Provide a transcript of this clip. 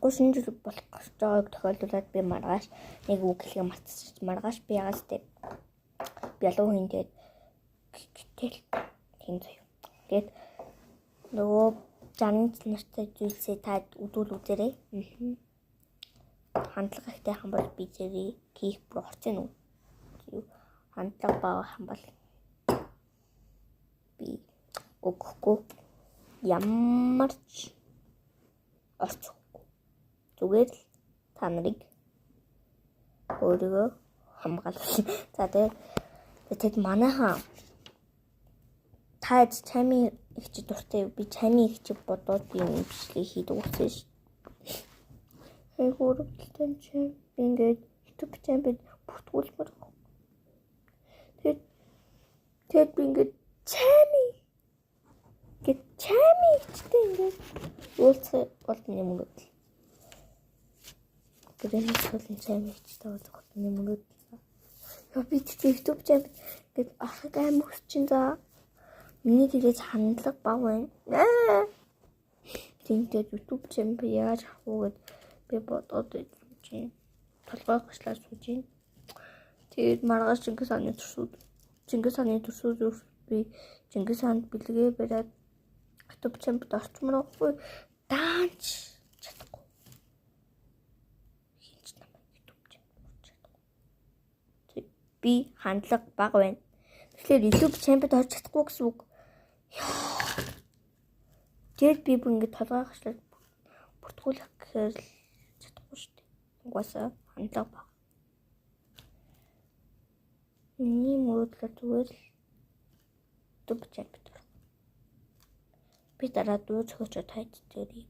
Чадахгүй шинэ жил болох гэж байгааг тохиолдуулаад би маргааш нэг үг хэлгээ мартчих. Маргааш би яагаас тэ бялуу хин тэгээд гэтэл тийм заяа. Тэгээд нөгөө 60 нартай зүйлсээ та үдүүл үзээрэй. Хандлага ихтэй хам бол би зэрэг хийх бүр орсон уу? Хандлага бага хам бол би өгөхгүй ямар ч орч өгөхгүй. Зүгээр л та нарыг өөрийгөө хамгаалах. За, тэгээд тэгэд манайхан та чамийн их чи дуртай юу? Би чамийн их чи бодоод би юм бичлэг хийдэг болсон ш. Айгуу өрөвдөлтэй чи би ингээд YouTube channel бүртгүүлмээр. Тэгээд би ингээд чами гэт чами ихтэй ингээд уулзах бол миний мөрөөдөл. Гэрээний цолын чами ихтэй уулзах бол миний мөрөөдөл. Яа, би тэгтээ YouTube channel ингээд орохыг амар хүсэж чинь за. Миний тэгэж хандлага бага байна. Тэгээд YouTube channel би яаж авах уу гэд би бодоод байж чинь. Толгой гошлаа сууж байна. Тэгээд маргааш Чингис хааны төрсүүд би Чингис хаанд бэлгээ бариад YouTube channel орчмоор байхгүй даанч чадахгүй. Хинч намайг YouTube channel орч чадахгүй. Би хандлага бага байна. Тэгэхээр YouTube channel орч чадахгүй гэсэн үг. Тэгээд би бүр ингэ толгой хашлаад бүртгүүлэх гэхээр л чадахгүй шүү дээ. Угаасаа хандлага бага. Миний мөрөөдлөөр зүгээр л YouTube channel орох. Би дараа дуу зохиочоо тайд дээр.